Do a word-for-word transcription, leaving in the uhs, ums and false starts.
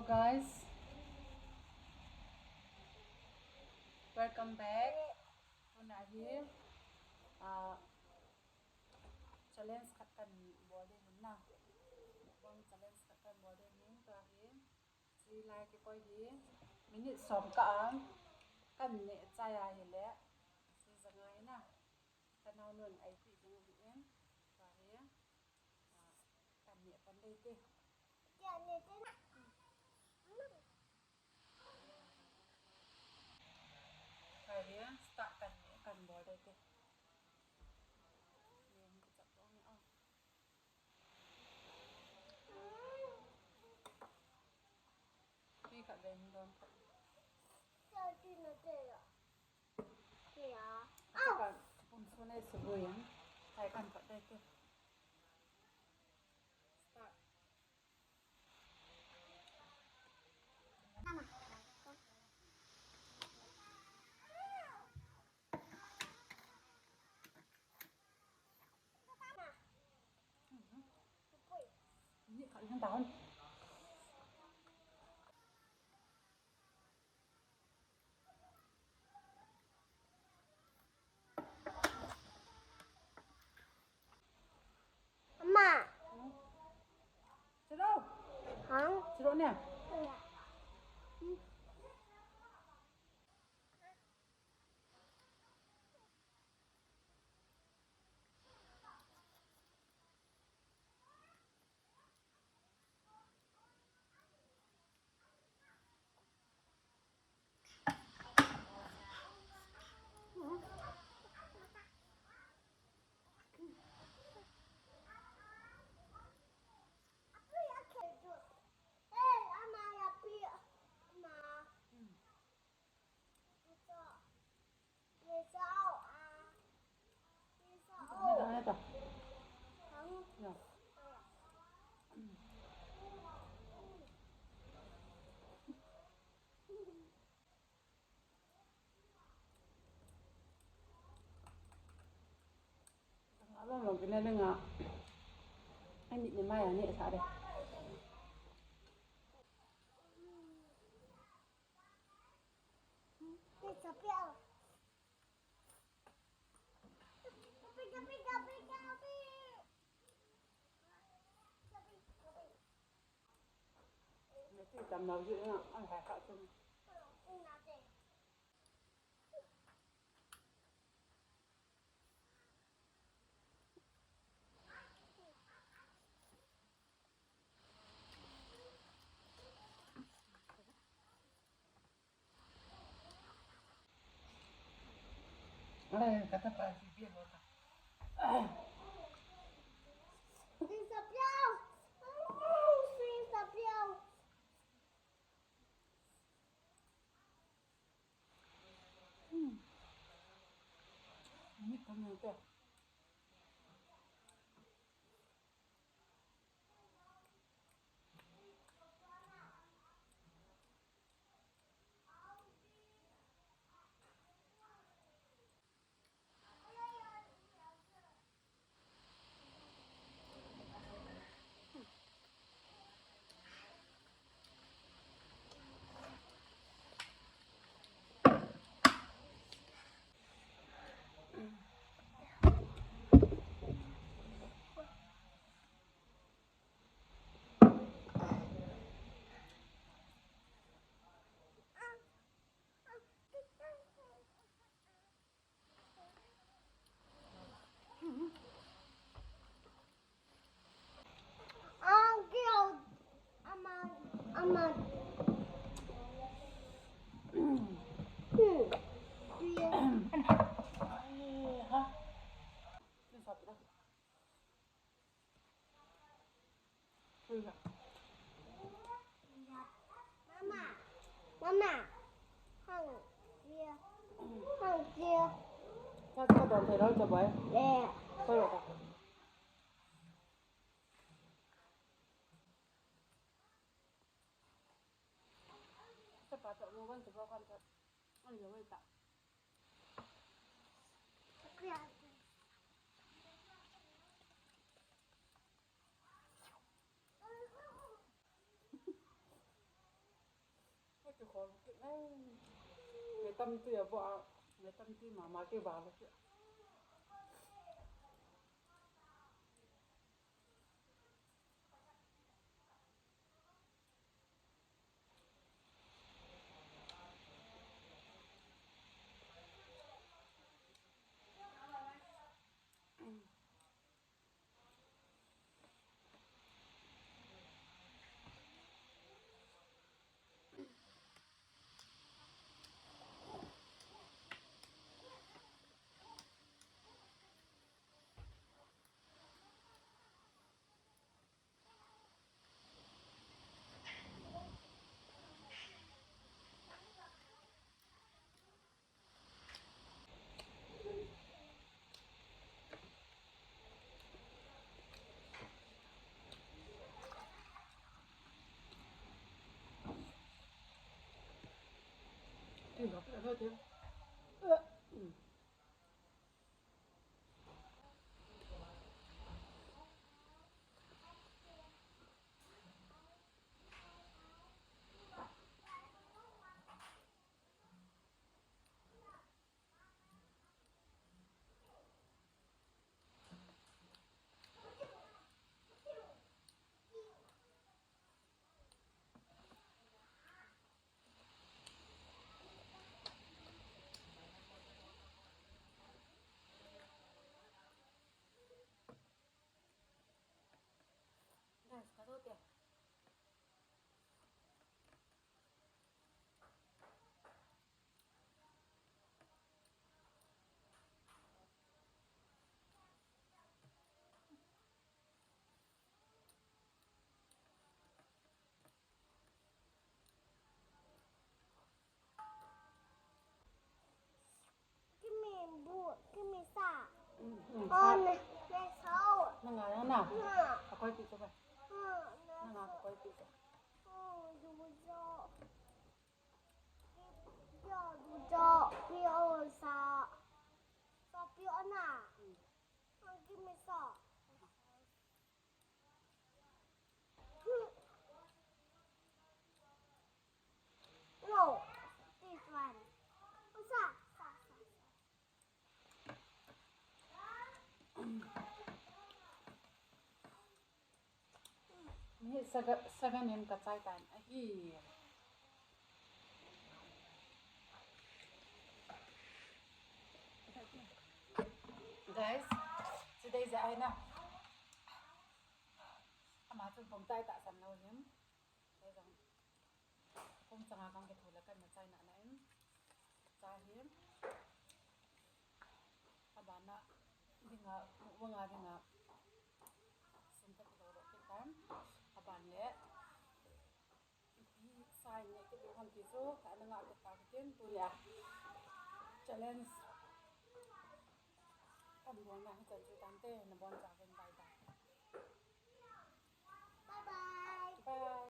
Guys, welcome back. Tuna hi, ah, challenge khat kan bol ding ahin na. Mukbang challenge khat kan bol ding ahin, tua hi. Chulai kikoi hi minute som kah a kan neh chai ahile, chu janga hi na. Ka naonun eipeh ding ahin, tua hi, ah, kan neh pan ding te. Tua hi start kan neh, kan bol ding te. Ni hung kichap dong ni o. Tui khat ve hung don khat. Chapang spoon nei subui in. Chai kan pat ding te. Start. Ama. Siro. Hang. Siro ne. Along long kina nga. Ani ni maya ni sa de. Ai, kata pa si bia lo ta. Sisa piao. Sisa piao. Hmm. Ni kami te. Mama, hang chia, hang chia. Cha, cha don thei lou cha boi. Le. Koi lou ta. Cha pa cha mo kan cha pa kan cha. An lo ta. Khol kit nai. Ngai tam ti a bo a. Ngai tam ti mama ke ba lo ke. Guys, kaso te. Kimi bu, kimi sa. Mm, mm, sa. On, ne, ne, sao. Nanga, nanga. Na. Akoi ti sa. Mm, na. Nanga, akoi ti sa. Mm, du jo. Pi jo, du jo, pi o sa. Sa pi o na. Mm. Ang kimi sa. No, this one. Sa, sa, sa, sa. Ni saga, saga nin ka chai tan ahi. Guys, today is Aina. Ama chun pum chai ta san lo him. Kei jong pum changa kang ke thu le kan na chai na na in. Cha him. Abana dinga, mukbanga dinga. Sum ka ti lo ro kit tan. Aban le. Ipi sa in ngai kit u ham ti chu, ka na nga kit ta kit in, tunia challenge kan bol na hi chan chu tante, na bon cha ken